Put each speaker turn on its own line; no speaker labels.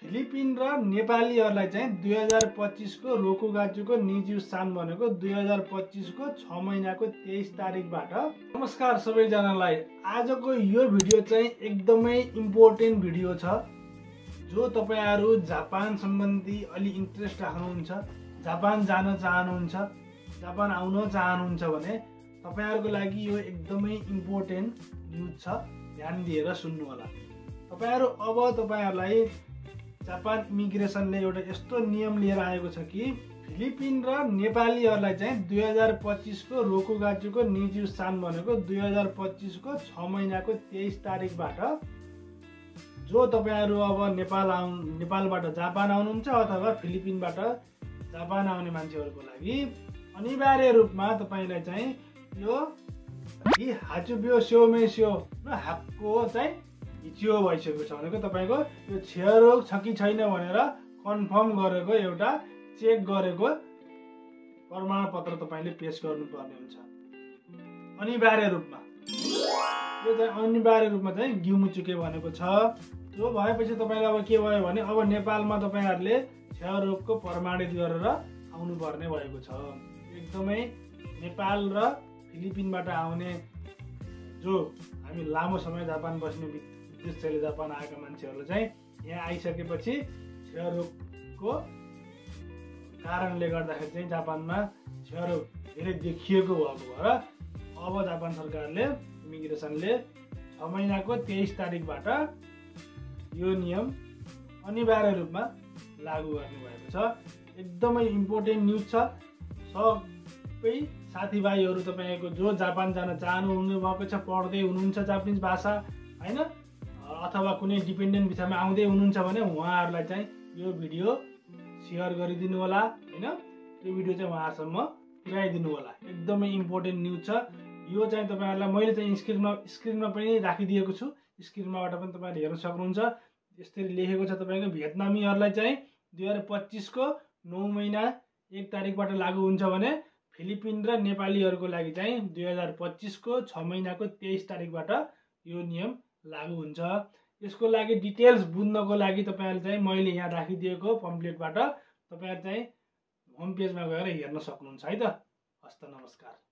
Philippine र नेपालीहरूलाई चाहिँ 2025 को रोकुगाचुको निजी स्थान बनेको 2025 को 6 महिनाको 23 तारिकबाट। नमस्कार सबैजनालाई। आजको यो भिडियो चाहिँ एकदमै इम्पोर्टेन्ट भिडियो छ। जो तपाईहरु जापान सम्बन्धी अलि इन्ट्रेस्ट राख्नुहुन्छ, जापान जान चाहनुहुन्छ, जापान आउन चाहनुहुन्छ भने तपाईहरुको लागि यो एकदमै इम्पोर्टेन्ट न्यूज छ। ध्यान दिएर सुन्नु होला। तपाईहरु अब तपाईहरुलाई जापान इमिग्रेसनले एउटा यस्तो नियम लिएर आएको छ कि फिलिपिन र नेपालीहरूलाई चाहिँ 2025 को रोकुगाचुको निजी स्थान बनेको 2025 को 6 महिनाको 23 तारिकबाट जो तपाईहरु अब नेपालबाट जापान आउनुहुन्छ अथवा फिलिपिनबाट जापान आउने मान्छेहरुको लागि अनिवार्य रूपमा तपाईलाई चाहिँ यो हाचुबियो स्योमेस्यो र हाक्को चाहिँ हिचियो भइसकेको छ भनेको तपाईको यो क्षयरोग छ कि छैन भनेर कन्फर्म गरेको एउटा चेक गरेको प्रमाणपत्र तपाईले पेश गर्नुपर्ने हुन्छ अनिवार्य रूपमा। यो चाहिँ अनिवार्य रूपमा चाहिँ गिमुचुके भनेको छ। त्यो भएपछि तपाईलाई अब के भयो भने अब नेपालमा तपाईहरुले क्षयरोगको प्रमाणित गरेर आउनु पर्ने भएको छ। एकदमै नेपाल र फिलिपिनबाट आउने जो हामी लामो समय जापान बस्ने उद्देश्यले जापान आएका मान्छेहरुले चाहिँ यहाँ आइसकेपछि क्षयरोगको कारणले गर्दाखेरि चाहिँ जापानमा क्षयरोग धेरै देखिएको भएको भएर अब जापान सरकारले इमिग्रेसनले 6 महिनाको 23 तारिकबाट यो नियम अनिवार्य रूपमा लागू गर्ने भएको छ। एकदमै इम्पोर्टेन्ट न्यूज छ। सबै साथीभाइहरु तपाईको जो जापान जान चाहनु भएको छ, पढ्दै हुनुहुन्छ जापानिज भाषा हैन, अथवा कुनै डिपेन्डेन्ट भिसामा आउँदै हुनुहुन्छ भने उहाँहरुलाई चाहिँ यो भिडियो शेयर गरिदिनु होला हैन। यो भिडियो चाहिँ उहाँहरुसम्म पुर्याइदिनु होला। एकदमै इम्पोर्टेन्ट न्यूज छ। यो चाहिँ तपाईहरुलाई मैले चाहिँ स्क्रिनमा पनि राखिदिएको छु। स्क्रिनमाबाट पनि तपाईहरुले हेर्न सक्नुहुन्छ। यसरी लेखेको छ तपाईको भियतनामीहरुलाई चाहिँ 2025 को 9 महिना 1 तारिकबाट लागू हुन्छ भने फिलिपिन र नेपालीहरुको लागि चाहिँ 2025 को 6 महिनाको 23 तारिकबाट यो नियम लागू हुन्छ। यसको लागि डिटेल्स बुझ्नको लागि तपाईहरुले चाहिँ मैले यहाँ राखिदिएको पम्पलेटबाट तपाईहरु चाहिँ होम पेजमा गएर हेर्न सक्नुहुन्छ है त। हस्त नमस्कार।